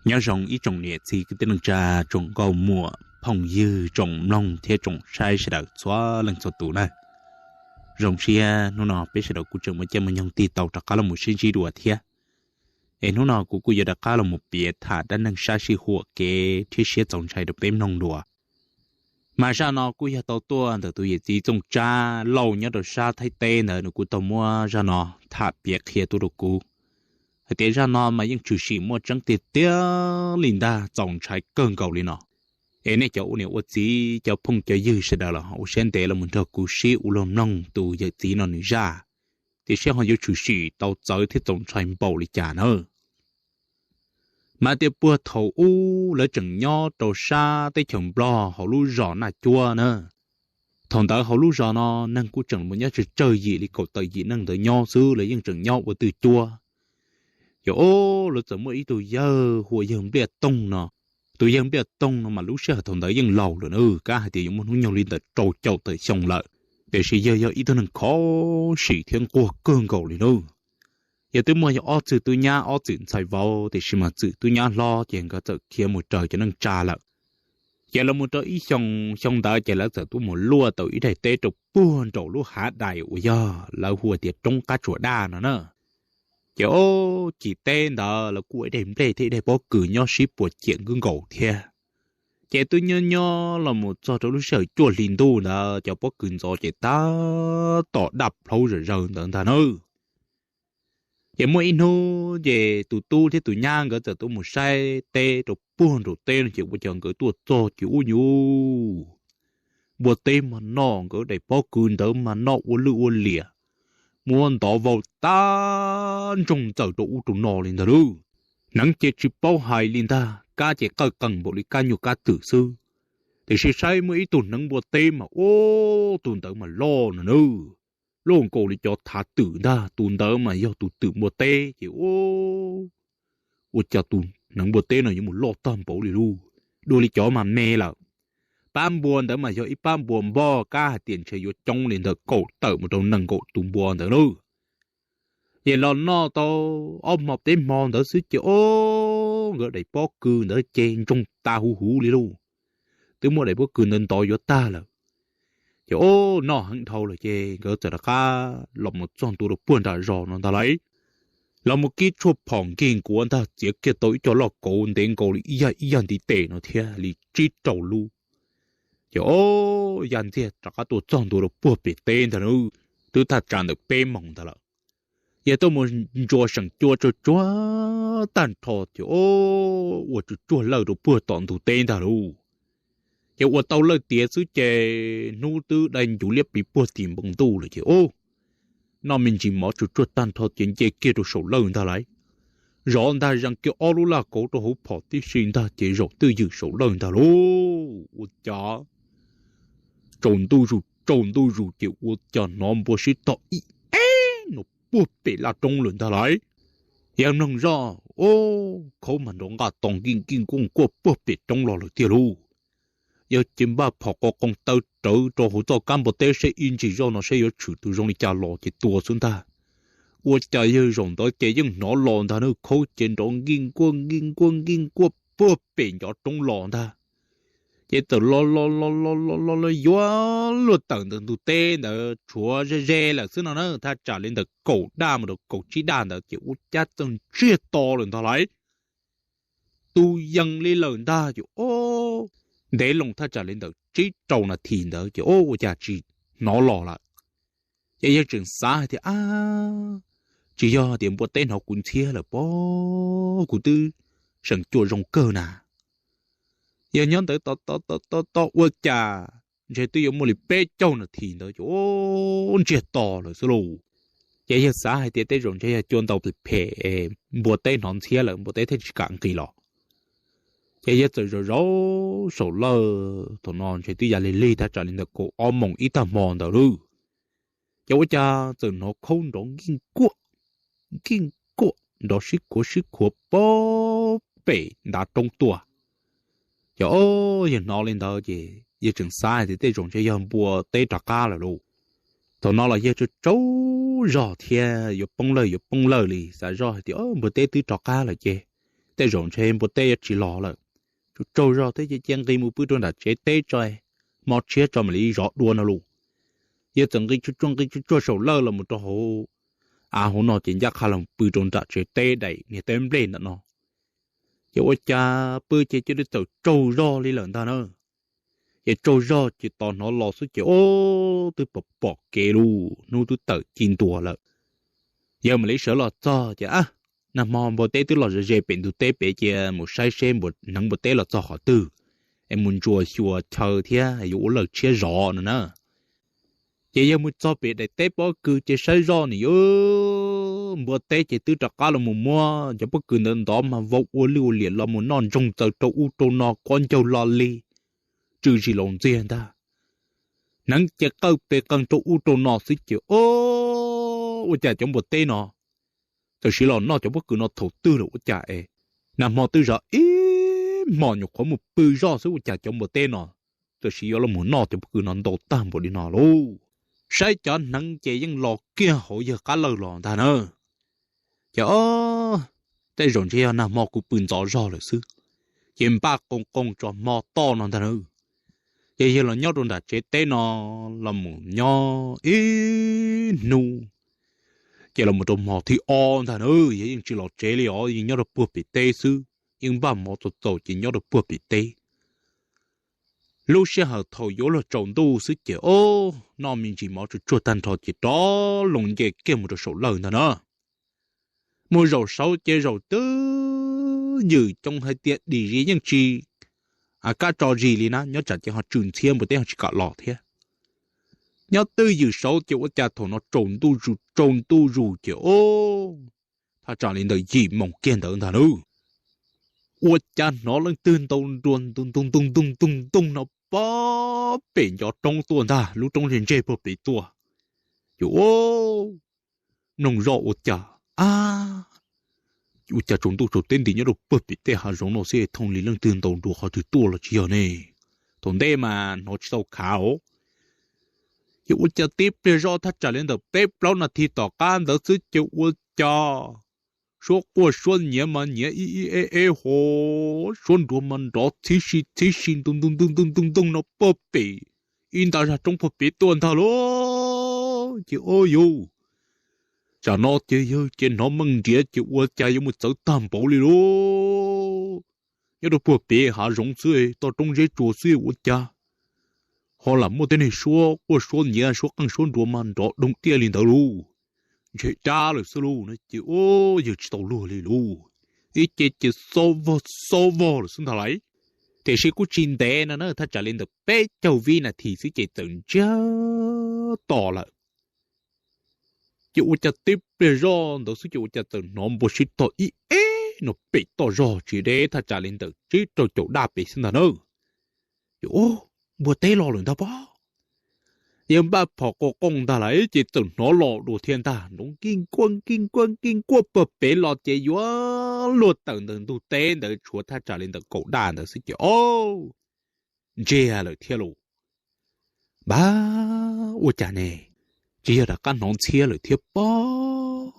Nyob zoo ib tsoom niam txiv kwv tij neej tsa, tsoom nkauj muam phooj ywg, tsoom mloog thiab tsoom saib sawv daws txhua leej txhua tus na. Zoo siab hnub no peb sawv daws kuj tseem muaj caij muaj nyoog tig tau rov qab los mus sib ntsib dua thiab. Es hnub no kuv kuj yuav rov qab los mus piav tham dab neeg sab sij huam kev thiab siab txaus ntshai rau peb mloog dua. Mas zaj no kuj yog tau tuaj ntawm tus yawm txiv Txooj Tsab Lauj nyob rau sab Thaib teb ntawd, nws kuj tau muab zaj no tham piav qhia tuaj rau kuv hais tias zaj no mas yeej tshwm sim muaj tseeb tiag tiag li ntag, txaus ntshai kawg nkaus li no. Es nej cov ua niam ua txiv, cov phooj cov ywg sawv daws los ua siab ntev los mus nrog kuv sib ua luag mloog tus yawm txiv no nws zaj, tiam sis ho yuav tshwm sim tau txawv thiab txaus ntshai npaum li cas na. Mas tias puag thaum ub lawv tseem nyob rau sab teb chaws Nplog hauv lub zos Naj Cuab na. Thaum ntawd hauv lub zos no neeg kuj tseem mus nyob tsawg tsawg yim li kaum tawm yim neeg ntawd nyob xwb, lawv yeej tseem nyob ua twj cuab. Ces o, lawv txawm muaj ib tug yawg hu ua yawg Npliaj Toog no. Tus yawg Npliaj Toog no mas lub sij hawm thaum ntawd yeej laus lawm na, kab hais tias yuav muaj hnub nyoog li ntawm rau caum tawm xyoo lawm, tiam sis yawg yog ib tug neeg khov sim thiab nquag kawg nkaus li na. Yog twb muaj yog ob txwm tub nyab ob txwm ntxhais vauv, tiam sis mas txwm tub nyab hlob ces nkawd txawm khiav mus raws cov neej tsa lawm. Ces los mus rau ib xyoo, xyoo ntawd ces lawv txawm tuaj mus luaj tau ib daim teb rau puag nraum lub hav dais uas yog lawv hu tias roob qab tsuas daj no na. Ces o, cim teb ntawd lawv kuj ua ib daim nplej thiab ib daim pob kws nyob sib puas ciam nkaus thiab. Ces twb nyob nyob los mus txog rau lub sij hawm cuaj hli ntuj ntawd cov pob kws ntxov ces tab tom daj plhaub zom zaws ntawd ntag na. Ces muaj ib hnub ces tus tub thiab tus nyab nkawd txawm tuaj mus saib teb rau puag nraum teb no ces ua cas nkawd tuaj txog ces ub nyuj, npua teb mas noj nkawd daim pob kws ntawd mas noj ua lwj ua liam, muab ntov vau tag ntsoog ntxaws rau ub rau no li ntag lauj. Hneev ces tsis paub hais li ntag, kab ces qawj qees npaum li kab nyuj kab twm xwb. Tiam sis saib muaj ib tug hneev npua teb mas ub, tus ntawd mas loj no na, loj nkaus li cov thav twm ntag. Tus ntawd mas yog tus twm npua teb ces ub, ua cas tus hneev npua teb no yuav mus loj tag npaum li lauj, dua li cov mas me lawm. Pab npua ntawd mas yog ib pab npua npog, kab hais tias ntshe yuav coob li ntawm kaum tawm mus rau nees nkaum tus npua ntawd lauj. Ces los noj tau ob hmo peb hmo ntawd xwb ces o, nkawd daim pob kws ntawd ces ntsoog tas huv huv li lauj. Twb muab daim pob kws ntawd ntov yuav tag lawm. Ces o, noj heev dhau lawm ces nkawd txawm rov qab los mus txog ntua rau puag nram zos no ntag lauj. Los mus kib tshuaj phom nkig nkuav ntag, txiav kiag tau ib co loj kauv ntev nkaus li ib yag ib yag ntiv tes no thiab li tsib rau lub. Ces o, ya ntxiag rov qab tuaj txog ntua rau puag pem teb ntag lauj. Twb thaj tsam ntawm peb moos ntag lawm. Yog tuaj mus ntsuas seem cua tsuag tsuag tag nrho ces o, ua tsuag tsuag lawj rau puag tom ntug teb ntag lauj. Ces ua tau lawj tiav xwb ces hnub twb dai ncuv liab pliv puag tim npoo ntuj lawm ces o, noj me ntsis mov tsuag tsuag tag nrho ces nce kiag rau saum lawj ntag lauj. Zov ntag, zam kiag ob lub laj kauv rau hauv phom tib si ntag ces zaum twj ywm saum lawj ntag lauj. Ua cas tsaus ntuj zus tsaus ntuj zus ces ua cas hnov npua sib tog ib eb no puag pem laj roob lawm ntag lauj. Yawg mloog zoj, o, khaub mas nrov nqaj to nkij nkij nkuaj nkuaj puag pem roob los lawm tiag lauj. Yawg ces npaj phom qos qoos taw rawv rau hauv txoj kab npua teb saib ib ntsis zoj no saib yuav tshwm tus zoo li cas los ces tua xwb ntag. Ua cas yawg zaum ntawd ces yeej hnov los ntag na, khaub ces nrov nkij nkuaj nkij nkuaj nkij nkuaj puag pem ncov roob los ntag. Ces txawm los los los los los los los yuav luag tawm ntawm ntug teb ntawd tshuav ze ze lawm xwb no na, thaj tsam li ntawm kaum daj mus rau kaum tsib daj ntawd ces ua cas txawm ntsiag to lawm ntag lauj. Tu yees li lawm ntag ces o, ntev loo thaj tsam li ntawm tsib rau nas this ntawd ces o, ua cas tsis hnov los lawm. Ces yawg tseem xav hais tias a, tsis yog tias npua teb hnov kuv ntxhiab lawm pob, kuv twb seem cua zoo kawg na. Yawg nyob ntawd tos tos tos tos ua cas ntshe twb yuav muaj li peb caug nas this ntawd ces o, ntsiag to lawm xwb lauj. Ces yawg xav hais tias tej zaum ntshe yog cua ntaus phem phem, npua teb hnov ntxhiab lawm npua teb thiaj tsis kam nqis los. Ces yawg txawm zaum zaum saum lawj, thaum no ntshe twb ya lig lig thaj tsam li ntawm kaum ob moos ib tag hmo ntawd lauj. Ces ua cas txawm hnov khaub nrov nkij nkuaj nkij nkuaj nrov sib khuav sib khuav puag pem ntav roob tuaj. Ces o, yawg hnov li ntawd ces yawg tseem xav hais tias tej zaum ntshe yog npua teb rov qab lawm lauj. Thaum no los yawg tsaug tsaug zog thiab yuav poob lawj yuav poob lawj li, xav zoj hais tias npua teb twb rov qab lawm ces tej zaum ntshe npua teb yuav tsis los lawm. Tsuas tsaug zog thiab ces cia nqis mus pw rau nram tsev teb tso, hmo tshiab tso mam li zov dua no lauj. Yawg txawm nqis tsuag tsuag nqis tsuag tsuag saum lawj los mus rau hauv av hauv no ces ncaj qha los pw rau nram tsev teb daim niag teb nplej ntawm no. Ces ua cas pw ces cia li txawm tsaug zog li lawm ntag na. Ces tsaug zog ces tos hnov los xwb ces ob twb pom pom kev lauj, hnub twb tawm ci ntua lawm. Yawg mam li sawv los txog ces, a, nag hmo npua teb twb los ze ze pem ntug teb pem, cia mus saib seb hneev npua teb los txog qhov twg es mus ntsuas xyuas chaw thiab yuav ua lawj tshiab zov no na. Ces yawg mus txog pem daim teb pob kws ces saib zoj nws yuav npua teb ces twb rov qab los mus muab cov pob kws ntawd ntov mas vau ua lwj ua liam los mus noj ntsoog txaws rau ub rau no kob ncaug lo li tsw zis laus ntxiag ntag. Hneev ces qawj pes qeeg rau ub rau no xwb ces ob, ua cas cov npua teb no txawm siv los noj cov pob kws no thaum twg lawm ua cas es nag hmo twb zov ib hmos nyuam qhuav mus pw zoj xwb ua cas cov npua teb no txawm siv yuav los mus noj cov pob kws no ntau tag npaum li no lauj. Saib cov hneev ces yeej los kiag hauv yawg qab lawj los ntag na. Ces ob, tej zaum ntshe yog nag hmo kuv pw ntxov zog lawm xwb, ces npaj qoos qoos tso hmo toj no ntag na. Ces yawg los nyob rau nram tsev teb no los mus nyob ib hnub, ces los mus rau hmo thib ob ntag na, yawg yeej tsis los tsev li os, yeej nyob rau puag pem teb xwb, yeej npaj mov txaus txaus ces nyob rau puag pem teb. Lub sij hawm thaum yuav luag tsaus ntuj xwb ces ob, noj me ntsis mov tsuag tsuag tag nrho ces rov loo nce kiag mus rau saum lawj ntag na. Mus zaum saud ces zaum twb ywm coob hais tias dim zis yeej tsis kab tso zis li na, nyob tsam ces ho tsw ntxhiab npua teb ho tsis kam los thiab. Nyob twb ywm saud ces ua cas thaum no tsaus ntuj zus tsaus ntuj zus ces ob, thaj tsam li ntawm yim moos kiag ntawd ntag na. Ua cas hnov leej twg ntaus nruas ntoog ntoog ntoog ntoog ntoog no pob pem ncov roob tuaj ntag, lub roob ntseg ntseg puag pem tuaj. Ces ob, mloog zoj ua cas, a, ua cas tsaus ntuj tsaus teb nti nyob rau puag pem tej hav zoov no xwb thooj li leej twg ntaus nruas qhov twg tuaj los tsis yog ne. Thaum ntej mas hnov tsis tau khav os. Ces ua cas tib pliag zoj thaj tsam li ntawm peb plaub nas this tom qab ntawd xwb ces ua cas suab quaj suab nyiav mas nyiav ib ib eb eb hov, suab nruas mas nrov txhib si txhib si ntoog ntoog ntoog ntoog ntoog ntoog no puag pem ib nta zaj roob puag pem tuaj ntag lauj. Ces ob yus, tsam no ces yawg ces hnov meej nriav ces ua cas yuav mus txawv tag npaum li lauj. Nyob rau puag pem hav zoov xwb, toj roob zeb tsuas xwb ua cas ho lam muaj tej neeg suab quaj suab nyiav suab qeej suab nruas mas nrov doog diaj li ntawd lauj. Ntshe dab lawm xwb lauj no ces ob yawg tsis tau luag li lauj. Ib ce ces xob vog xob vog lawm xwb ntag lauj. Tiam sis kuj tsis ntev no na, thaj tsam li ntawm peb caug vib nas this xwb ces txawm ntsiag to lawm. Ces ua cas tib pliag zoj ntawd xwb ces ua cas txawm hnov npua sib tog ib eb no pem toj zog tsis deb thaj tsam li ntawm tsib rau caum daj pem xwb ntag na. Ces ob, npua teb los lawm ntag pob. Yawg npaj phom qoos qoos ntag lauj ces txawm hnov los dua thiab ntag, nrov nkij nkuaj nkij nkuaj nkij nkuaj puag pem los ces yuav luag tawm ntawm ntug teb ntawd tshuav thaj tsam li ntawm kaum daj ntawd xwb ces ob, ntsiag lawm thiab lauj. Npab, ua cas ne, tsis yog rov qab hnov ntxhiab lawm thiab pob.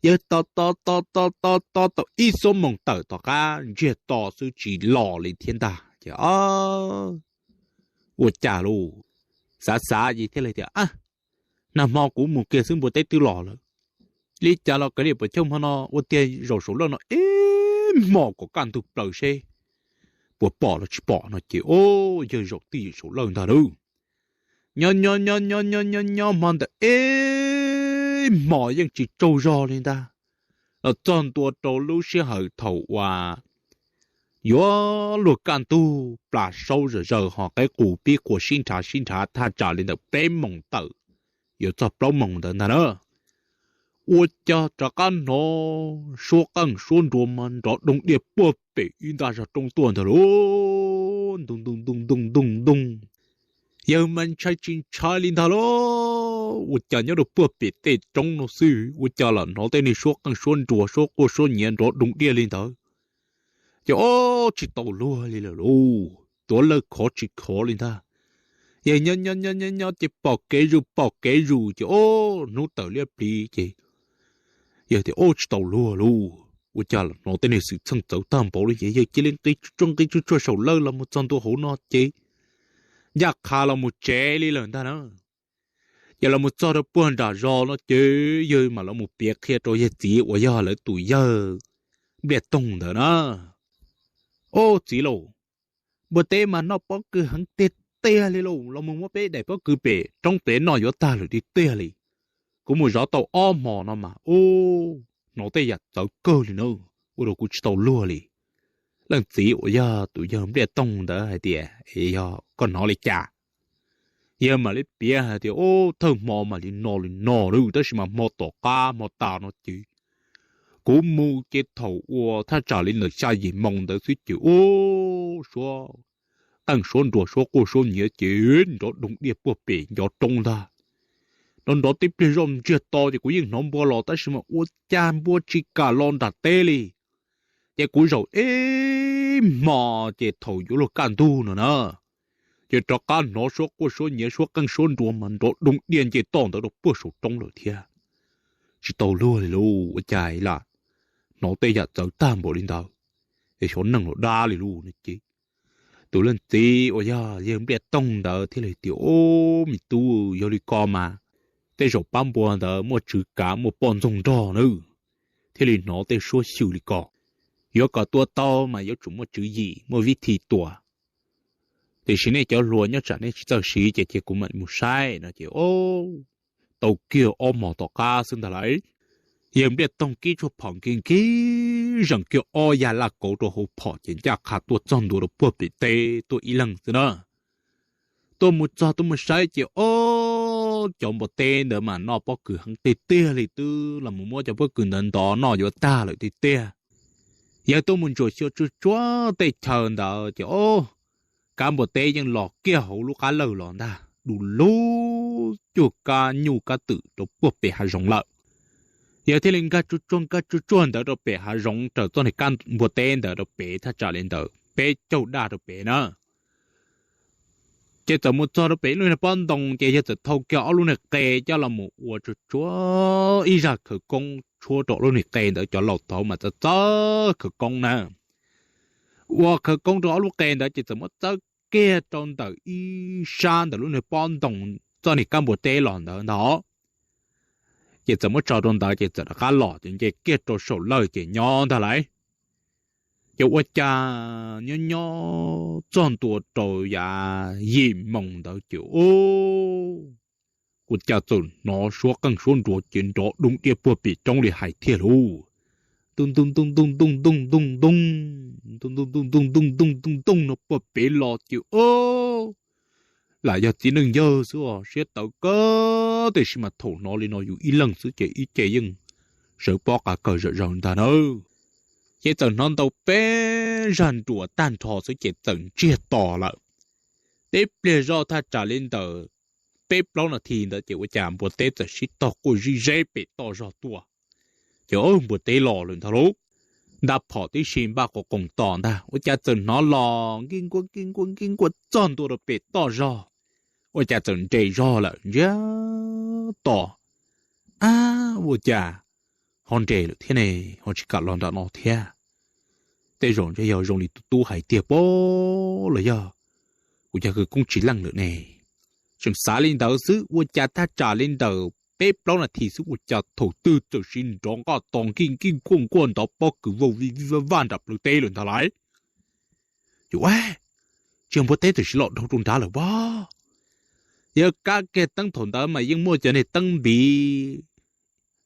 Yawg tos tos tos tos tos tos tau ib xuab moos tawm tom qab ntsiag to xwb tsis los li thiab ntag ces ob, ua cas lauj. Xav xav ces thiaj li tias, a, nag hmo kuv mus kiag xwb npua teb twb los lawm. Li cas los kav liam puas chawj hmo no ua tiag zaum saum lawj no ib hmos kom kaj ntug plaws seb puas pom los tsis pom no ces ob, yawg zaum twj ywm saum lawj ntag lauj. Nyob nyob nyob nyob nyob nyob nyob hmo ntawd ib hmos yeej tsis tsaug zog li ntag. Los txog ntua rau lub sij hawm thaum uas yuav luag kaj ntug plas saub zawm zaws ho qeb qus pib quas sib nrhav sib nrhav thaj tsam li ntawm peb moos tawm yuav txog plaub moos ntawd ntag na. Ua cas rov qab hnov suab qeej suab nruas mas nrov doog diaj puag pem ib nta zog roob tuaj ntag lauj. Ntoog ntoog ntoog ntoog ntoog ntoog. Yawg mas ntshai tsis ntshai li ntag lauj. Ua cas nyob rau puag pem tej roob no xwb ua cas lam hnov tej neeg suab qeej suab nruas suab quaj suab nyiav nrov doog diaj li ntawd. Ces ob, tsis tau luag li lawm lauj, tuav lawj khov tsis khov li ntag. Yawg nyob nyob nyob nyob nyob ces pom kev zus pom kev zus ces ob, hnub tawm liab pliv ces yawg tias ob, tsis tau luag lauj. Ua cas hnov tej niag xwm txheej txawv tag npaum li ces yawg cia li nqis tsuag nqis tsuag tsuag saum lawj los mus txog ntua hauv no ces ncaj qha los mus tsev li lawm ntag na. Ces los mus txog rau puag nram zos no ces yawg mam los mus piav qhia rau yawg txiv uas yog lawv tus yawg Npliaj Toog ntawd na. Ob txiv lauj, npua teb mas noj pob kws heev tiag tiag li lauj, los mus muab peb daim pob kws pem roob pem noj yuav tag lawm tiag tiag li. Kuv mus zov tau ob hmo no mas ub, hnov tej yam txawv kawg li na, ua rau kuv tsis tau luag li. Leej txiv uas yog tus yawg Npliaj Toog ntawd hais tias, Yog koj hnov li cas? Yawg mam li piav hais tias, Ub, thawj hmo mas li no li no lawm, tab sis mas hmo tom qab hmo tas no ces kuv mus ces thaum uas thaj tsam li ntawm xya yim moos ntawd xwb ces ub, suab qeej suab nruas suab quaj suab nyiav ces nrov doo diaj puag pem ncov roob ntag. Nrov nrov tib pliag zoj ntsiag to ces kuv yeej hnov npua los tab sis mas ua cas npua tsis kam los nram teb li. Ces kuv zaum ib hmo ces thaum yuav luag kaj ntug no na, ces rov qab hnov suab quaj suab nyiav suab qeej suab nruas mas nrov doo diaj nce toj ntawd rau puag saum roob lawm thiab. Tsis tau luag li lauj, ua cas lam hnov tej yam txawv tag npaum li ntawd, es xyov neeg los dab li lauj no ces tus leej txiv uas yog yawg Npliaj Toog ntawd thiaj li tias, Ub, me tub, yog li ko mas tej zaum pab npua ntawd muaj tswv kav muaj poj ntxoog nrog nawb, thiaj li hnov tej suab xyw li ko. Yuav kom tua tau mas yuav tsum muaj tswv yim muaj vib thi tua. Tiam sis nej cov hluas nyob tsam nej tsis txawj siv ces cia kuv mam mus saib no ces tau kiag ob hmos tom qab xwb ntag lauj, yawg Npliaj Toog kib tshuaj phom nkig nkig zeem kiag ob yag laj kauv rau hauv phom ces ncaj qha tuaj txog ntua rau puag pem teb tuaj ib leeg xwb na. Tuaj mus txog tuaj mus saib ces ob cov npua teb ntawd mas noj pob kws heev tiag tiag li, twb los mus muab cov pob kws ntawd ntov noj yuav tag lawm tiag tiag. Yawg tuaj mus ntsuam xyuas tsuag tsuag tej chaw ntawd ces ob kab npua teb yeej los kiag hauv lub qab lawj los ntag, du lug cuag kab nyuj kab twm rau puag pem hav zoov lawm. Yawg thiaj li nkag tsuag tsuag nkag tsuag tsuag ntawd rau pem hav zoov raws txoj niag kab npua teb ntawd rau pem thaj tsam li ntawd peb caug daj rau pem na. Ces txawm mus txog rau pem lub niag pob ntoo ces yawg txawm thau kiag ob lub niag qe coj los mus ua tsuag tsuag ib zaj khawv koob tshuab rau lub niag qe ntawd, cov laus thaud mas txawj txawj khawv koob na. Ua khawv koob rau ob lub qe ntawd ces txawm muab txawb kiag rau ntawm ib sab ntawm lub niag pob ntoo txoj niag kab npua teb los ntawd ntag. Ces txawm muab tso rau ntawd ces txawm rov qab los ces nce kiag rau saum lawj ces nyob ntag lauj. Ces ua cas nyob nyob txog ntua rau yav yim moos ntawd ces ub, ua cas txawm hnov suab qeej suab nruas ces nrov doo diaj puag pem roob li hais thiaj lauj. Ntu ntu ntu ntu ntu ntu ntu ntu ntu ntu ntu ntu ntu ntu ntu ntu ntu no puag pem los ces ub, lam yog txiv neej yawg xwb os, siab tawv kawg tiam sis mas thaum hnov li no yus ib leeg xwb ces ib ce yeej sawv pob qa kawg zom zaws ntag nawb. Ces txawm hnov ntau peb zaj nruas tag nrho xwb ces txawm ntsiag to lawm. Tib pliag zoj thaj tsam li ntawm peb plaub nas this ntawd ces ua cas npua teb txawm sib tog quaj zib zeb pem toj zog tuaj. Ces npua teb los lawm ntag lauj. Nta phom tib si npaj quas qoos tos ntag ua cas txawm hnov los nkij nkuaj nkij nkuaj nkij nkuaj txog ntua rau pem toj zog. Ua cas txawm nres zog lawm ntsiag to. Ab, ua cas ho nres lawm thiab ne, ho tsis kam los nram no thiab. Tej zaum ntshe yog zoo li tus tub hais tiag pob los yog kuv cov khawv koob tsis leej lawm ne. Tseem xav li ntawd xwb ua cas thaj tsam li ntawm peb plaub nas this xwb ua cas thaum twg txawm sis nrov nqaj to nkij nkij nkuaj nkuaj ntov pob kws vau vij vij vaj vaj nram plawv teb lawm ntag lauj. Ces ua, tsis yog npua teb txawm sis los dhau rau nrad lawm pob. Yawg kab kiag teeb thaum ntawd mas yeej muaj cov niag teeb npiv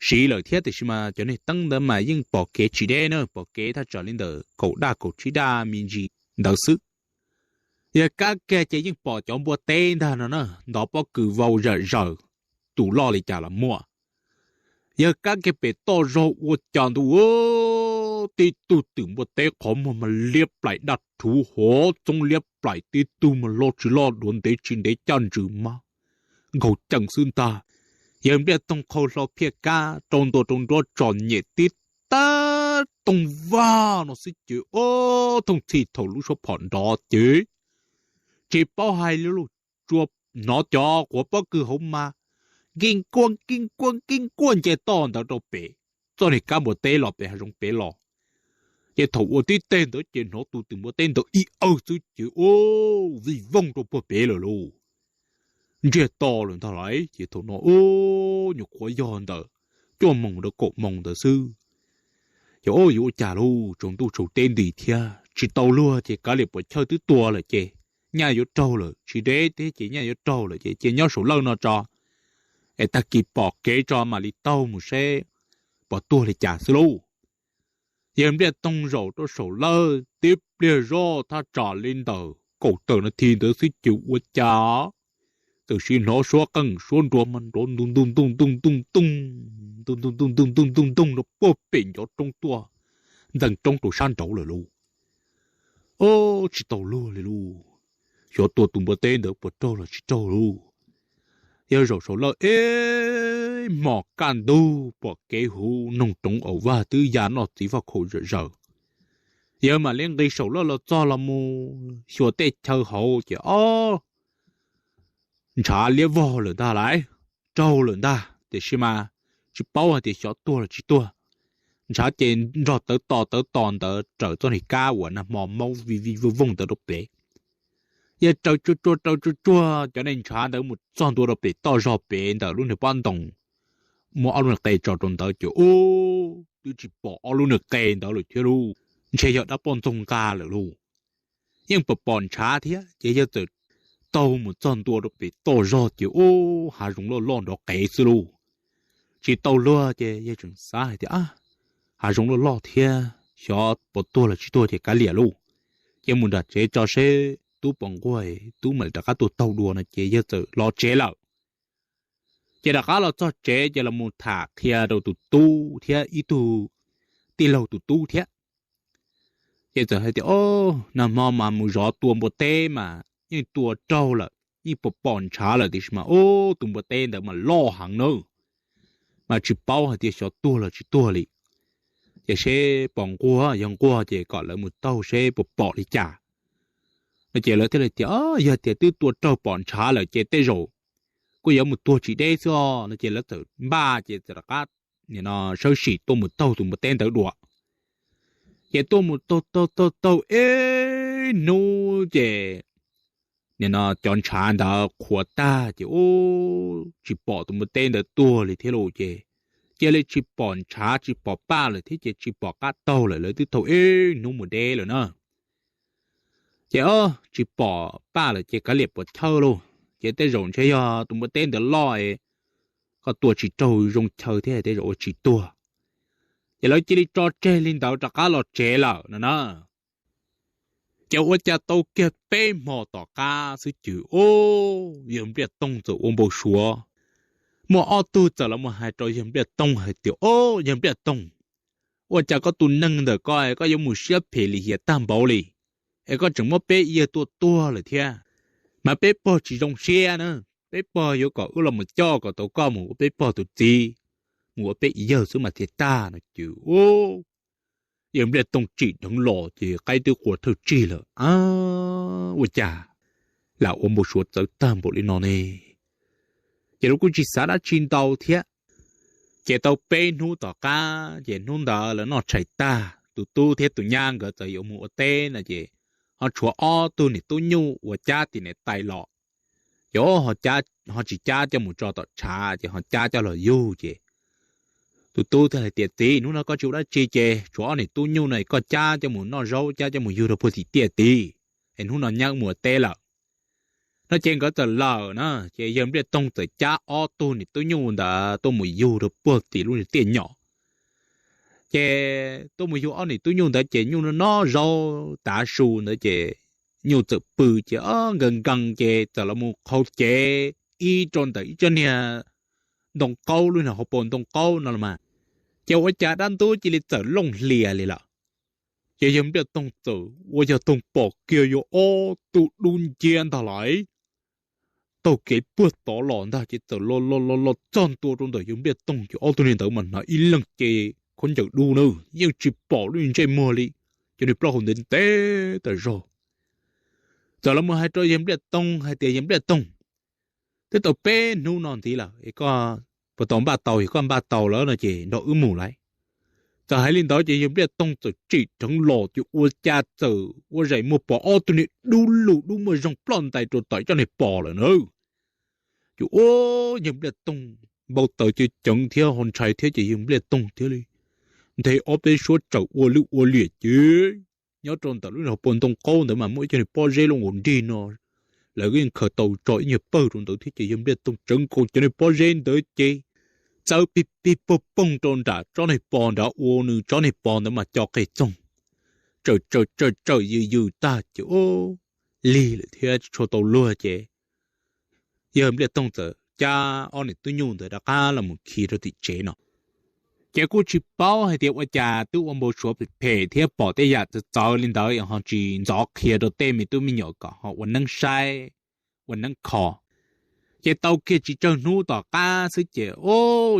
siv lawm thiab tiam sis mas cov niag teeb ntawd mas yeej pom kev tsis deb na, pom kev thaj tsam li ntawm kaum daj kaum tsib daj me ntsis ntawd xwb. Yawg kab kiag ces yeej pom cov npua teb ntag no na, ntov pob kws vau zam zaws, tus loj li cas los muaj. Yawg kab kiag pem toj zog ua cas ntuj, tib tug twm npua teb qhov muag mas liab plaim daj rhuv hov txoob liab plaim, tib tug mas loj tsis loj duav ntev tsis ntev caj ntsws mas nkaus cees xwb ntag. Yawg Npliaj Toog qhau hlo phiaj kab rau ntua rau nruab tsom nyem tib tag toog vag no xwb ces ob thooj txhij thaum lub suab phom nrov ces tsis paub hais li lauj, tsuas hnov cov quav pob kws hauv mas nkij nkuaj nkij nkuaj nkij nkuaj nce toj ntawd rau pem, txoj niag kab npua teb los pem hav zoov pem los. Ces thaum ua tib teg ntawd ces hnov tus twm npua teb ntawd ib awg xwb ces ua vij vooj rau puag pem lawm lauj. Ntsiag to lawm ntag lauj. Ces thaum no nyuam qhuav yog ntawm cuaj moos rau kaum moos ntawd xwb. Ces ua yuav ua cas lauj, tsaus ntuj tsaus teb nti thiab tsis tau luag ces kav liam puas chawj twb tua lawm ces nyaj yuav raug lawm, tsis deb thiab ces nyaj yuav raug lawm ces cia nyob saum lawj no tso, es tag kis pom kev tso mam li taug mus seb puas tuag li cas xwb lauj. Yawg Npliaj Toog zaum rau saum lawj tib pliag zoj thaj tsam li ntawm kaum tawm nas this ntawd xwb ces ua cas txawm sim hnov suab qeej suab nruas mas nrov ntu ntu ntu ntu ntu ntu ntu ntu ntu ntu ntu ntu ntu ntu rau puag pem ncov roob tuaj, ntxees roob rau sab nraud lawm lauj. Tsis tau luag li lauj, xyov tua tus npua teb ntawd puas raug los tsis raug lauj. Yawg zaum saum lawj ib hmos kaj ntug pom kev huv noog roov aus vag twb ya noj txiv faj khaum zom zaws. Yawg mam li nqis saum lawj los txog los mus xyuas tej chaw hauv ces ob ntshav liab vog lawm ntag lauj, raug lawm ntag tiam sis mas tsis paub hais tias xyov tuag los tsis tuag. Ntshav ces nrog tawv tos tawv tos ntawd raws txoj niag kab uas nag hmo maub vij vij vooj vooj ntawd rau pem. Yawg raws tsuag tsuag raws tsuag tsuag cov niag ntshav ntawd mus txog ntua rau pem toj zog pem ntawm lub niag pob ntoo, muab ob lub niag qe tso rau ntawd ces ub twb tsis pom ob lub niag qe ntawd lawm thiab lauj, ntshe yog dab poj ntxoog nqa lawm lauj. Yeej pom pom ntshav thiab ces yawg txawm taug mus txog ntua rau pem toj zog ces ub hav zoov loj loj nrov qev xwb lauj. Tsis tau luag ces yawg tseem xav hais tias hav zoov loj loj thiab xyov puas tuag los tsis tuag ces kav liam lauj, ces mus nram tsev tso seb tub puas nquag, tub mam li rov qab tuaj taug dua no ces yawg txawm los tsev lawm. Ces rov qab los txog tsev ces los mus tham qhia rau tus tub thiab ib tug tij laug tus tub thiab. Ces txawm hais tias o, nag hmo mas mus zov tua npua teb mas yeej tua raug lawm, yeej pom pom ntshav lawm tiam sis mas ub tus npua teb ntawd mas loj heev nawb, mas tsis paub hais tias xyov tuag los tsis tuag li. Ces seb pom nquag, yog nquag ces kom lawv mus taug seb puas pom li cas no. Ces lawv thiaj li tias yog tias twb tua raug pom ntshav lawm ces tej zaum kuj yuav mus tuag tsis deb xwb os no. Ces lawv txawm npaj ces txawm rov qab sawb sim tuaj mus taug tus npua teb ntawd dua. Ces tuaj mus taug taug taug taug ib hnub ces cov ntshav ntawd qhuav tag ces ub tsis pom tus npua teb ntawd tuag li thiab lauj. Ces cia li tsis pom ntshav tsis pom paj lawm thiab ces tsis pom qab taug lawm, lawv twb taug ib hnub mus deb lawm na. Ces o, tsis pom paj lawm ces kav liam puas chawj lauj, ces tej zaum ntshe yog tus npua teb ntawd loj, koj tua tsis raug zoo chaw thiab tej zaum ua tsis tuag. Ces lawv cia li tso tseg li ntawd rov qab los tsev lawm no na. Ces ua cas tau kiag peb hmo tom qab xwb ces ub yawg Npliaj Toog txawm ua npau suav, muaj ob tug txawm los mus hais rau yawg Npliaj Toog hais tias o, yawg Npliaj Toog, ua cas koj tus neeg ntawm koj es koj yuav mus siab phem lim hiam tag npaum li, es koj tseem muab peb yawg tua tuag lawm thiab, mas peb pog tsis zoo siab na, peb pog yuav kom wb los mus coj kom tau koj mus ua peb pog tus txiv, mus ua peb yawg xwb mas thiaj tag no ces ub yawg Npliaj Toog tsim dheev los ces qaib twb qua thawj tsig lawm a, ua cas lam ua npau suav txawv tag npaum li no ne. Ces lawv kuj tsis xav dab tsi ntau thiab. Ces tau peb hnub tom qab ces hnub ntawd lawv noj tshais tag tus tub thiab tus nyab nkawd txawm yuav mus ua teb no ces ho tshuav ob tug niam tub nyuj uas cab tim niam tais los. Ces ho tsis cab coj mus tso tom tshav ces ho cab coj los yug ces tus tub thiaj hais tias txiv, hnub no koj tsis ua dab tsi ces tshuav ob niam tub nyuj no koj cab coj mus noj zaub cab coj mus yug rau puag tim tiaj tid, es hnub no nyab mus ua teb lawm no. Ces nkawd txawm lawm na ces yawg Npliaj Toog txawm cab ob tug niam tub nyuj ntawd tuaj mus yug rau puag tim lub niag tiaj nyom. Ces tuaj mus yug ob niam tub nyuj ntawd ces nyuj noj zaub tav su ntawd ces nyuj txawm pw ces nkees nkees ces txawm los mus qhau cev ib rau ntawm ib tsob niag ntoo qaub, lub niag hauv paus ntoo qaub no los mas, ces ua cas dab ntub cia li txawm looj hlias li lawm. Ces yawg Npliaj Toog txawm ua yawg Toog pom kiag yuav ob tug dub nciab ntag lauj, taug kev puag tod los ntag ces txawm los los los los txog ntua rau ntawm yawg Npliaj Toog ces ob tug niag ntawd mas hnav ib leeg ce khaub ncaws dub na, yeej tsis pom lub ntsej muag li, cov niag plaub hau ntev ntev tas zog. Txawm los mus hais rau yawg Npliaj Toog hais tias yawg Npliaj Toog, twb tau peb hnub no ntxiv lawm es koj puas tau npaj tau, yog koj npaj tau lawm no ces nrog wb mus lauj. Txawm hais li ntawd ces yawg Npliaj Toog txawm tsim dheev los ces ua cas txawm ua zais muag pom ob tug niag dub lug dub muaj zog ploj ntais rau tom tsob niag pos lawm na. Ces ua yawg Npliaj Toog npau taws ceev ceev thiab ho ntshai thiab ces yawg Npliaj Toog thiaj li nthe ob peb suab tsawm ua lwj ua liam ces nyob rau ntawm lub niag hauv paus ntoo qaub ntawd mas muaj ib co niag pob zeb loj nkaus nrig no, lawv yeej khaws tau tso ib nyuag pawg rau ntawd thiab ces yawg Npliaj Toog tsawv nkaus cov niag pob zeb ntawd ces txawb pig pig poog poog rau nram tsob niag pos nrad ua nws tsob niag pos ntawd mas co qe txoog, tsawm tsawm tsawm tsawm yws yws tag ces ua lig lawm thiab tsis tshua tau luag ces yawg Npliaj Toog txawm cab ob niam tub nyuj ntawd rov qab los mus khi rau tim tsev no. Ces kuj tsis paub hais tias ua cas twb ua npau suav phem phem thiab pom tej yam txawv txawv li ntawd ho tsis ntxov qhia rau tej me tub me nyuam kom ho ua neeb saib, ua neeb kho. Ces tau kiag tsis tsawg hnub tom qab xwb ces ua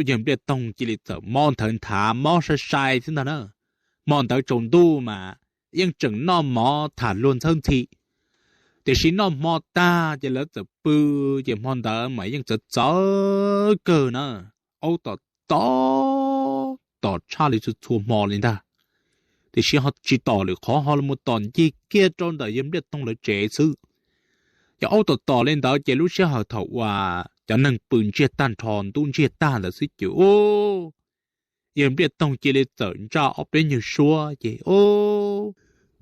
yawg Npliaj Toog cia li txawm mob nthawv nthav mob sai sai xwb ntag na. Hmo ntawd tsaus ntuj mas yeej tseem noj mov tham luag ntxhawb ntxhi, tiam sis noj hmo tag ces lawv txawm pw, ces hmo ntawd mas yeej txawv txawv kawg na, aub tom tom tom tshaj li txhua txhua hmo li ntag. Tiam sis ho tsis tom lwm qhov ho los mus tom ncig kiag rau ntawm yawg Npliaj Toog lawv tsev xwb. Ces aub tom tom li ntawd ces lub sij hawm thaum uas cov neeg pw ntsiag tag nrho ntub ntsiag tag ntawd xwb ces ua yawg Npliaj Toog cia li txawm ntsaj ob peb nyuag suab ces ua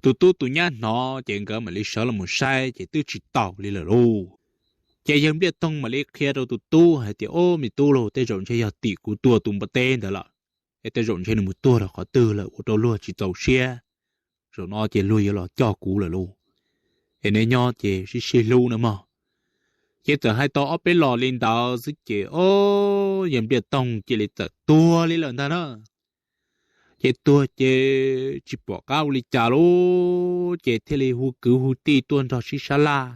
tus tub tus nyab hnov ces nkawd mam li sawv los mus saib ces twb tsis taus li lawm lauj. Ces yawg Npliaj Toog mam li qhia rau tus tub hais tias, Ob, me tub lauj, tej zaum ntshe yog tim kuv tua tus npua teb ntawd lawm, es tej zaum ntshe nws mus tuag rau qhov twg lawm ua rau luag tsis txaus siab. Zaum no ces luag yuav los coj kuv lawm lauj, es neb nyob ces sib sib hlub nawb mog. Ces txawm hais tau ob peb los li ntawd xwb ces ob, yawg Npliaj Toog cia li txawm tuag li lawm ntag na. Ces tuag ces tsis pom qab ua li cas lauj, ces thiaj li hu kwv hu tij tuaj nrog sib sab laj.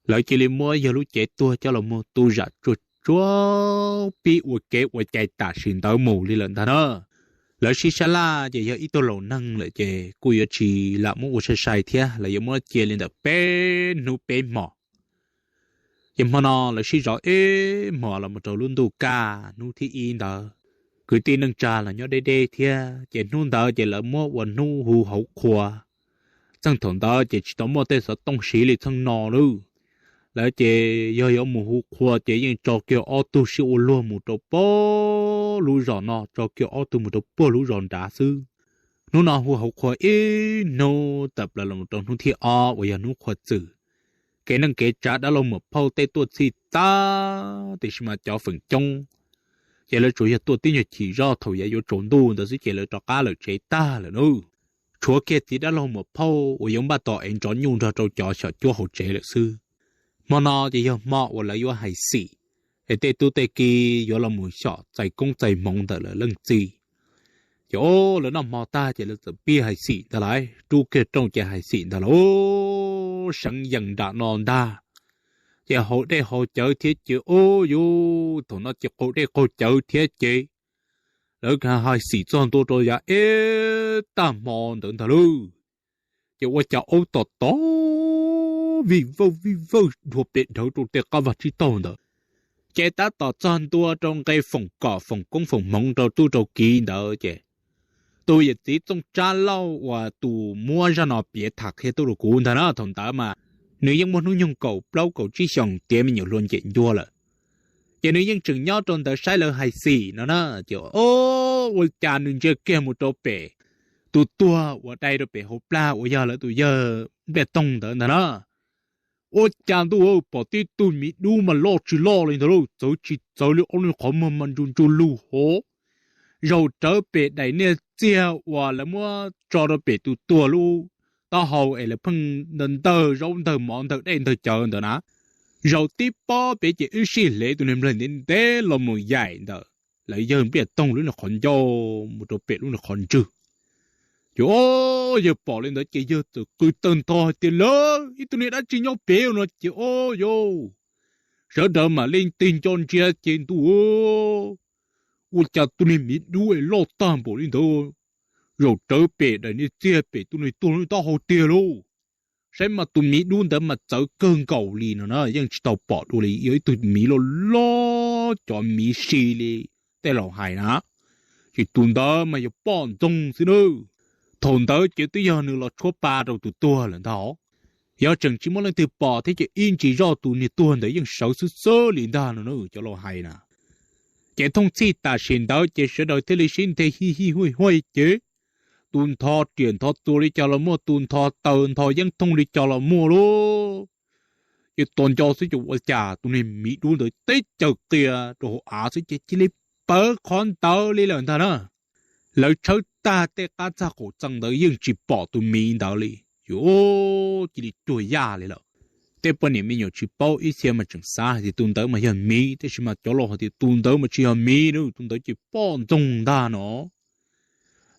Lawv cia li muab yawg lub cev tuag coj los mus tu zam tsuag tsuag pib ua kev ua cai tam sim ntawd mus li lawm ntag na. Lawv sib sab laj ces yog ib tug laus neeg lawm ces kuj yuav tsis lam muab ua sai sai thiab, lawv yuav muab cia li ntawm peb hnub peb hmos. Ces hmo no lawv sib zov ib hmos los mus rau lub ntuj kaj hnub thib ib ntawd, kwv tij neej tsa los nyob deb deb thiab, ces hnub ntawd ces lawv muab ua hnub hu hauv qhua. Txheej thaum ntawd ces tsis tau muaj tej xov tooj siv li txheej no lawm. Lawv ces yog yuav mus hu qhua ces yeej tso kiag ob tug sib ua luag mus rau puag lub zos no, tso kiag ob tug mus rau puag lub zos nrad xwb. Hnub no hu hauv qhua ib hnub tawm plaws los rau hnub thib ob uas yog hnub qhua txwm. Kev neej kev tsav dab laug muam phauj tej tuaj txhij tag, tiam sis mas cov feem coob ces lawv tsuas yog tuaj tib nyuag chim zoj thaum yav yuav tsaus ntuj ntawd xwb ces lawv rov qab lawm tsev tag lawm nawb. Tshuav kiag txiv dab laug muam phauj uas yuav npaj tos ev nrov nyuj nrog rau cov xyom cuab hauv tsev lawm xwb. Hmo no ces yog hmo uas lawv yuav hais xim, es tej tub tej ki yuav los mus xyom txais koob txais hmoov ntawm lawv leej txiv. Ces lawv noj hmo tag ces lawv txawm pib hais xim ntag lauj, rub kiag rooj ces hais xim ntag lauj. Seev yees nram no ntag, ces haus dej haus cawv thiab ces ua yuv thaum no ces qaug dej qaug cawv thiab ces lawv hais xim txog ntua rau yav ib tag hmo ntawd ntag lauj. Ces ua cas aub tom tom vij vawj vij vawj dhua pes dhawv rau tej qab vaj tsib taug ntawd. Ces tab tom txog ntua rau nqe foom kom foom koob foom hmoov rau tub rau kiv ntawd ces tus yawm txiv Txooj Tsab Lauj uas tus muab zaj no piav tham qhia tuaj rau kuv ntag na, thaum ntawd mas nws yeej muaj hnub nyoog kaum plaub kaum tsib xyoos tiav me nyuam hluas ncem ncua lawm. Ces nws yeej tseem nyob rau ntawd saib lawv hais xim no na, ces ua cas nws ntsia kiag mus rau pem tus tuag uas dai rau pem hauv plag uas yog lawv tus yawg Npliaj Toog ntawd ntag na. Ua cas ntuj, pom tib tug miv dub mas loj tsis loj li ntawd lauj, txawv tsis txawv li ob lub qhov muag mas ntsuj ntsuj lug hov. Zaum rawv pem daim niag txiag uas lawv muab tso rau pem tus tuag lub taub hau es lawv pheej ntawg ntawg zaub ntawg mov ntawg dej ntawg cawv ntawd na. Zaum tib pob pem ces ib sij hle tus niag nplawg ntev ntev los mus yaim ntawm lawv yawg Npliaj Toog lub niag qhov ncauj mus rau pem lub niag qhov ntswg. Ces o, yawg pom li ntawd ces yawg txawm qw tawg ntho hais tias, Lawv ib tug niag dab tsi nyob pem no? Ces o, yawg sawv daws mam li tig nco ntsia ces ntuj, ua cas tus niag miv dub es loj tag npaum li ntawd zaum rawv pem daim niag txiag pem tus niag tuag lub taub hau tiag lauj. Saib mas tus miv dub ntawd mas txawv kawg nkaus li no na, yeej tsis tau pom dua li, yog ib tug miv loj loj cov miv si li tej laus hais na. Ces tus ntawd mas yog poj ntxoog xwb nawb. Thaum ntawd ces twb yog nws los tshuab pa rau tus tuag lawm ntag. Yog tseem tsis muaj leej twg pom thiab ces ib ntsis zoj tus niag tuag ntawd yeej sawv xwb xwb li ntag no cov laus hais na. Ces thooj txhij tam sim ntawd ces sawv daws thiaj li sib nthe hij hij huj huaj ces tus ntho riam ntho txuas li cas los muaj, tus ntho taws ntho yeeb thooj li cas los muaj lauj. Ces tos nco xwb ces ua cas tus niag miv dub ntawd teb caws qia rau hauv av xwb ces cia li pawv qhov ntawd li lawm ntag na. Lawv tshawb tag tej qab txag qaum txee ntawd yeej tsis pom tus miv ntawd li. Ces cia li cuag yaj li lawm. Tej poj niam me nyuam tsis paub ib txhia mas tseem xav hais tias tus ntawd mas yog miv, tiam sis mas cov laus hais tias tus ntawd mas tsis yog miv, tus ntawd ces poj ntxoog ntag no.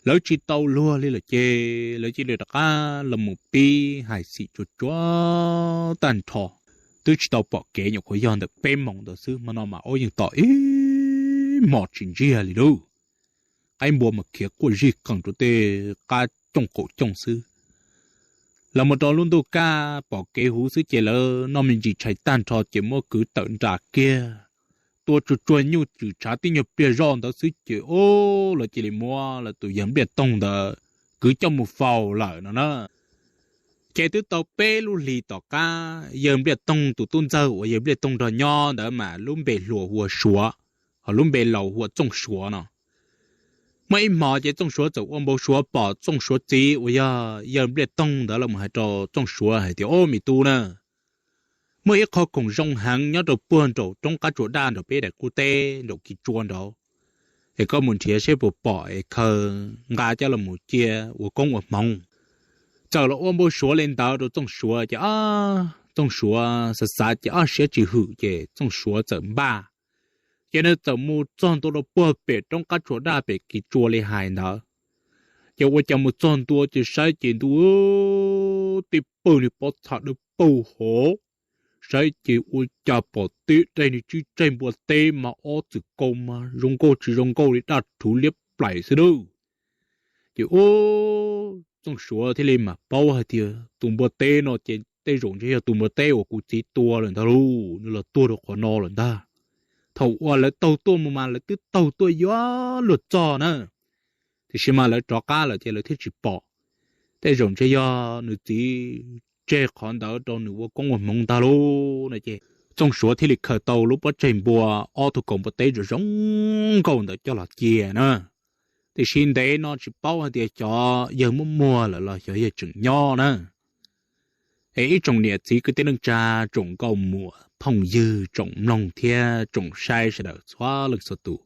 Lawv tsis tau luag li lawm ces lawv cia li rov qab los mus pib hais xim tsuag tsuag tag nrho. Twb tsis tau pom kev, nyuam qhuav yog ntawm peb moos ntawd xwb, hmo no mas ub yeej tos ib hmos tsis ntsiag li lauj. Qaib npua mas khiav quaj zij qees rau tej qab cooj qaum cooj xwb. Los mus rau lub ntuj kaj pom kev huv xwb ces lawv noj me ntsis tshais tag nrho ces muab kwv tawm nram kiag, tua tsuag tsuag nyuj tswm tshav tib nyuag pliag zoj ntawd xwb ces ub lawv cia li muab lawv tus yawg Npliaj Toog ntawd kwv coj mus faus lawm no na. Ces twb tau peb lub hlis tom qab yawg Npliaj Toog tus tub ntxawg uas yawg Npliaj Toog nrog nyob ntawd mas lub npe hluas hu ua Suav, ho lub npe laus hu ua Txooj Suav no. Muaj ib hmos ces Txooj Suav txawm ua npau suav pom Txooj Suav txiv uas yog yawg Npliaj Toog ntawd los mus hais rau Txooj Suav hais tias, Ob, me tub na, muaj ib qho khoom zoo heev nyob rau puag nraum roob qab tsuas daj nraum peb daim qub teb nraum kis tsua nraud, es koj mus nrhiav seb puas pom es khaws nqa coj los mus cia ua koob ua hmoov. Txawm los ua npau suav li ntawd rau Txooj Suav ces Txooj Suav xav xav ces ob siab tsis hwm ces Txooj Suav txawm npaj. Ces nws txawm mus txog ntua rau puag pem roob qab tsuas daj pem kis tsua li hais ntawd. Ces ua cas mus txog ntua ces saib ces ntuj, tib pawg niag pob txha dawb paug hov, saib ces ua cas pom tib daim niag tsib tsaig npua teb mas ob txwm kaus mas zoo nkauj tsis zoo nkauj li daj rhuv liab plaim xwb nawb. Ces ub, Txooj Suav thiaj li mam paub hais tias tus npua teb no ces tej zaum ntshe yog tus npua teb uas kuv txiv tua lawm ntag lauj, nws los tuag rau qhov no lawm ntag. Thaum uas lawv taug tuaj mus mas lawv twb taug tuaj yuav luag txog na, tiam sis mas lawv rov qab lawm ces lawv thiaj tsis pom. Tej zaum ntshe yog nws txiv tseg qhov ntawd rau nws ua koob ua hmoov ntag lauj no ces Txooj Suav thiaj li khaws tau lub pob tsaig npua, ob tug kaus npua teb zoo zoo nkauj ntawd coj los cia na. Tiam sis ntev no tsis paub hais tias xyov yawg muab muag lawm los xyov yawg tseem nyob na. Es ib tsoom niam txiv kwv tij neej tsa, tsoom nkauj muam phooj ywg, tsoom mloog thiab tsoom saib sawv daws txhua leej txhua tus,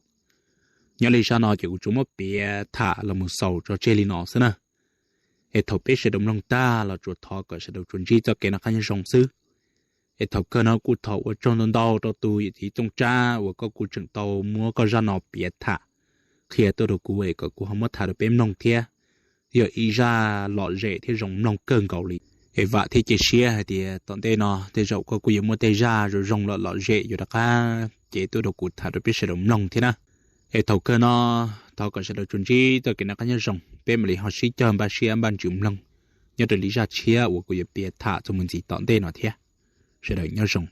nyob li zaj no ces kuv tsuas muab piav tham los mus xaus tso tseg li no xwb na. Es thaum peb sawv daws mloog tag los tsuas thov kom sawv daws tsuas ntsib txoj kev noj qab nyob zoo xwb. Es thaum kawg no kuj thov ua tsaug ntau ntau rau tus yawm txiv Txooj Tsab uas koj kuj tseem tau muab koj zaj no piav tham qhia tuaj rau kuv es kom kuv ho muab tham rau peb mloog thiab. Yog ib zaj lom zem thiab zoo mloog kawg nkaus li. Es vam thiab cia siab hais tias tom ntej no tej zaum koj kuj yuav muaj tej zaj zoo zoo lom lom zem yuav rov qab cev tuaj rau kuv tham rau peb sawv daws mloog thiab na. Es thaum kawg no thov kom sawv daws tsuas ntsib txoj kev noj qab nyob zoo, peb mam li ho sib cog npaj siab npaj ntsws mloog nyob raws li zaj tshiab uas kuv yuav piav tham txuas mus ntxiv tom ntej no thiab. Sawv daws nyob zoo.